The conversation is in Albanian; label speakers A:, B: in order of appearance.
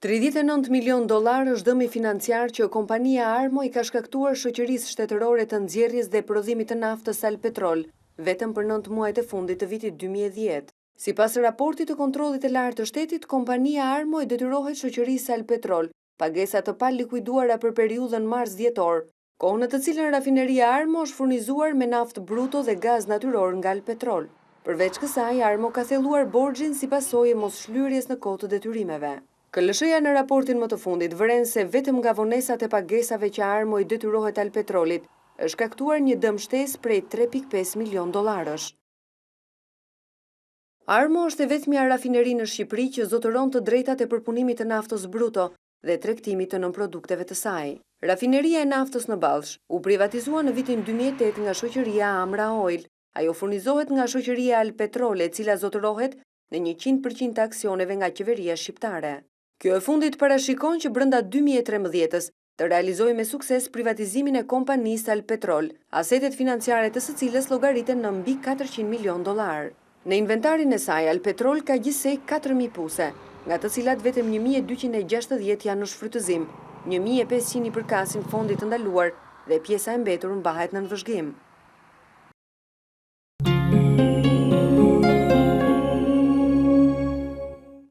A: 39 milionë dollarë është dëmi financiar që kompania Armo i ka shkaktuar shoqërisë shtetërore të nxjerrjes dhe prodhimit të naftës Albpetrol, vetëm për nëntë muajt e fundit të vitit 2010. Sipas raportit të Kontrollit të Lartë të Shtetit, kompania Armo i detyrohet shoqërisë Albpetrol pagesa të palikuiduara për periudhën mars-dhjetor, kohë në të cilën rafineria Armo është furnizuar me naftë bruto dhe gaz natyror nga Albpetrol. Përveç kësaj, Armo ka thelluar borxhin si pasojë e mosshlyerjes në kohë të detyrimeve. KLSH-ja në raportin më të fundit vëren se vetëm nga vonesat e pagesave që Armo i detyrohet Albpetrolit, është shkaktuar një dëm shtesë prej 3.5 milion dollarësh. Armo është e vetmja rafineri në Shqipëri që zotëron të drejtat e përpunimit të naftës bruto dhe tregtimit të nënprodukteve të saj. Rafineria e naftës në Ballsh u privatizua në vitin 2008 nga shoqëria Amra Oil. Ajo furnizohet nga shoqëria Albpetrol, e cila zotërohet në 100% të aksioneve nga qeveria shqiptare. Kjo e fundit parashikon që brenda 2013-ës të realizojë me sukses privatizimin e kompanisë Albpetrol, asetet financiare të së cilës llogariten në mbi 400 milion dollar. Në inventarin e saj, Albpetrol ka gjithsej 4000 puse, nga të cilat vetëm 1260 janë në shfrytëzim, 1500 i përkasin fondit të ndaluar dhe pjesa e mbetur mbahet nën vëzhgim.